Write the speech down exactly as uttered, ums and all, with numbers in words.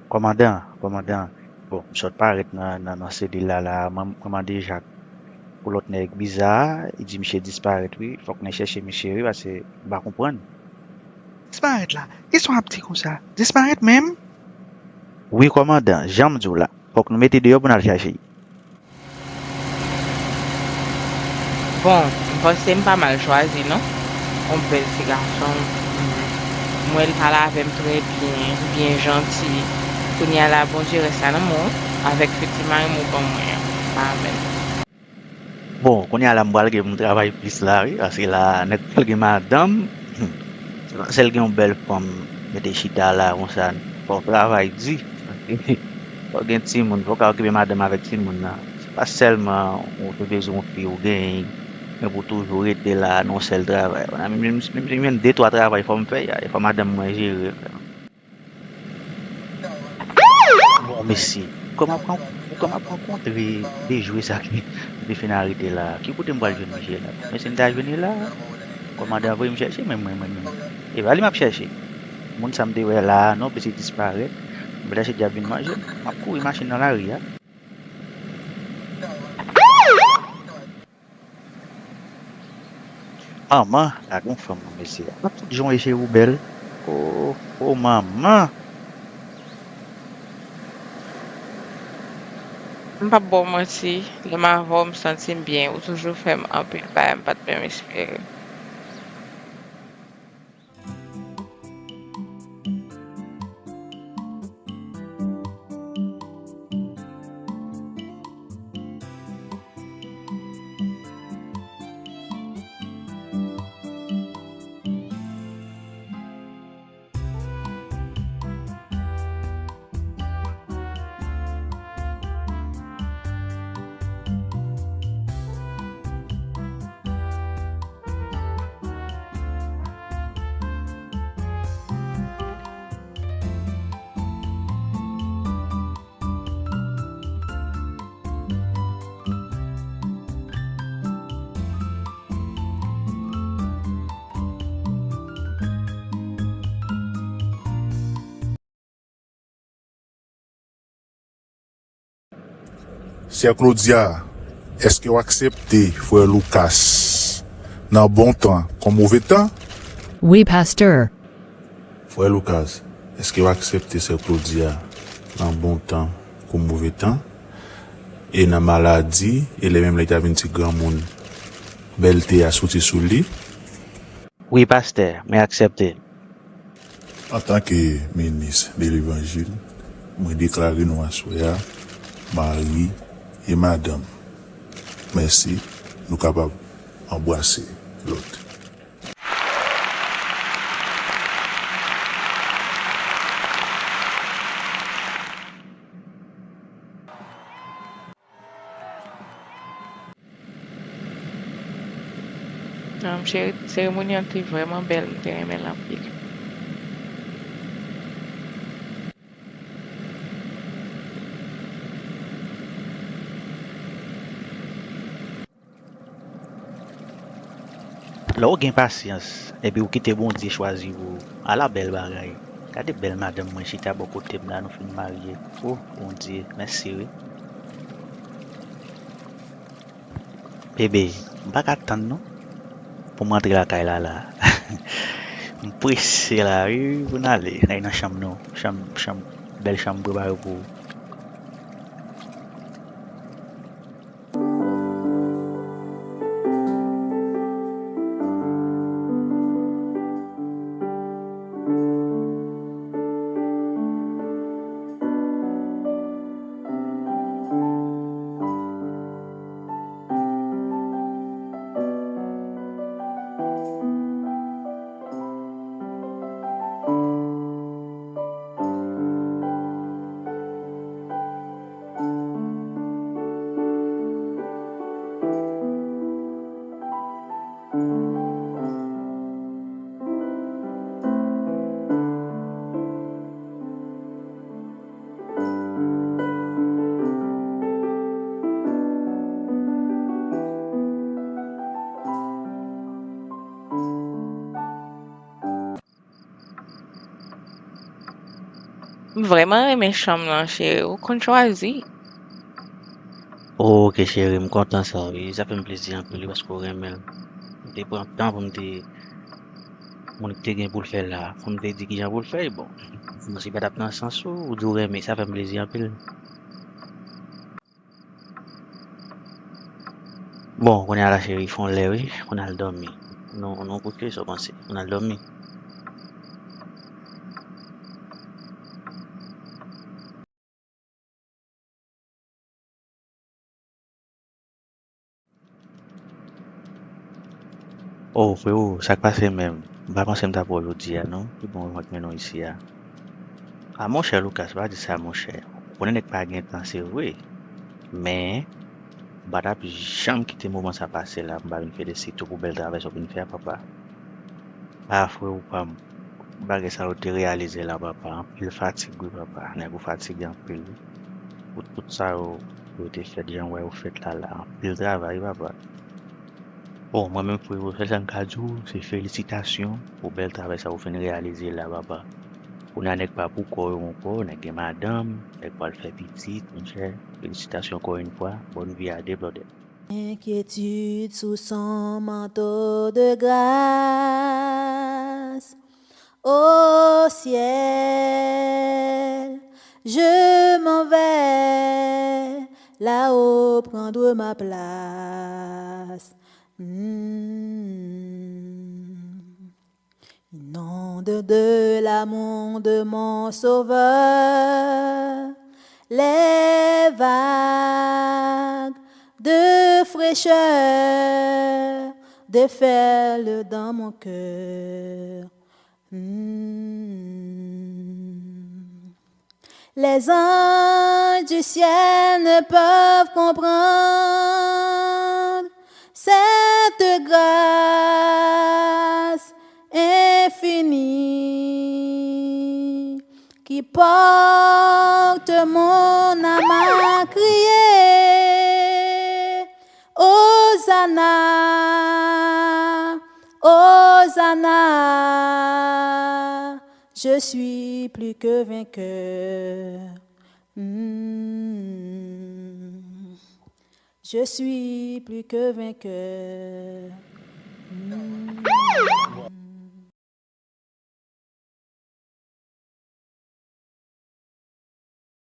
Kòmandan, kòmandan, bon, m sot parèt nan, nan, nan selil la, la, mwen, mwen mande Jak pou lòt nèg biza a, li di misye disparèt, wi, fòk nou chèche misye, wi, paske m pa konprann. Disparèt la? Kisa w ap di konsa? Disparèt menm? Wi, kòmandan, jan m di w la, fòk nou mete deyò pou n al chèche l. Bon, m panse m pa mal chwazi, non? On bèl ti gason. M wè l pale avè m trè byen, byen janti. Kounye a la, Bondye rès la nan men w, avèk fiti mari m ou ban mwen an. Amèn. Bon, kounye a la, m pral gen pou m travay plis la, wi, paske la, nèg pral gen madanm. Se pa sèl gen yon bèl fanm, mete chita la, konsa, fò w travay di. Fò w gen timoun, fò w ka okipe madanm avèk timoun nan. Se pa sèlman ou te bezwen yon fi ou genyen, men pou toujou rete la nan yon sèl travay. Menm, menm, menm si m jwenn de, twa travay, fò m fè y, fò madanm mwen jere. Bon, mesye, kòman pran, kòman pran kontre de jwe sa ki, ki te fin arete la? Ki kote m pral jwenn misye la? Mesye, m ta jwenn li la. Kòmandan voye m chèche, men mwen, mwen, mwen. E pa li m ap chèche. Moun sa m te wè la, non, plis li disparèt. M vle se dyab vin manje m. M ap kouri machin nan lari a. Manman, gade yon fanm non, mesye. Ap tout jan w ese ou bèl. O, o, manman. M p ap ba w manti, lè m avè w, m santi m byen. Ou toujou fè m anpil bagay m pa t menm espere. Sè Claudia, èske w aksepte frè Lucas nan bon tan kon move tan? Wi, pastè. Frè Lucas, èske w aksepte sè Claudia nan bon tan kon move tan? E nan maladi, e lè menm lè l ta vin ti granmoun, bèlte a soti sou li? Wi, pastè, mwen aksepte. Antanke minis de levanjil, mwen deklare nou aswè a mari e madanm. Mèsi, nou kapab anbrase lòt. Nan, m cheri, seremoni an te vrèman bèl, m te renmen l anpil. Lè w gen pasyans, epi w kite Bondye chwazi pou w, ala bèl bagay. Gade bèl madanm mwen chita bò kote m la, nou fin marye. O, Bondye, mèsi wi. Bebe, m pa ka tann non pou m rantre lakay la la. M prese la wi pou n ale. N ale nan chanm nou. Chanm, chanm, bèl chanm m prepare pou ou. M vrèman renmen chanm lan, cheri. Ou konn chwazi. Ok, cheri, m kontan sa, wi. Sa fè m plezi anpil, wi, paske w renmen l. M te pran tan pou m te moun ki te gen pou l fè l la. Pou m te di kijan pou l fè l, bon. Mwen si pa t ap nan sans ou, ou di w renmen, sa fè m plezi anpil. Bon, kounye a la, cheri, fè yon lè, wi. Pou n al dòmi. Nou, nou kouche, sa w panse? Pou n al dòmi. Oh, frewo, sa k pase menm? M pa panse m ta pran w jodi a, non. Ki bon, mwen k mennen w isi a. A, monchè Lucas, pa di sa, monchè. Ou konnen nèg pa gen tan, se vre. Men, m pa t ap janm kite moman sa pase la, m pa vin felisitate w pou bèl travay sa w vin fè a, papa. A, frewo pa m. Bagay sa yo te reyalize la, papa. Anpil fatig, wi, papa. Nèg ou fatige anpil, wi. Pou tout sa yo, yo te fèt, jan w wè yo fèt la, la. Anpil travay, wi, papa. Bon, mwen menm, frewo, sèl sa m ka di w, se felisitasyon pou bèl travay sa ou fin reyalize la, papa. Kounye a nèg pa pou kò yo ankò, nèg gen madanm, nèg pral fè pitit, monchè. Felisitasyon ankò yon fwa. Bòn vi a de blòdè. Inquiétude sous son manteau de grâce. Au ciel, je m'en vais, là-haut prendre ma place. Hmm. Inonde de l'amour de mon Sauveur les vagues de fraîcheur, déferle dans mon cœur. Hmm. Les anges du ciel ne peuvent comprendre cette grâce infinie qui porte mon âme à crier. Hosanna, Hosanna, je suis plus que vainqueur. Hmm. Je suis plus que vainqueur. Hmm.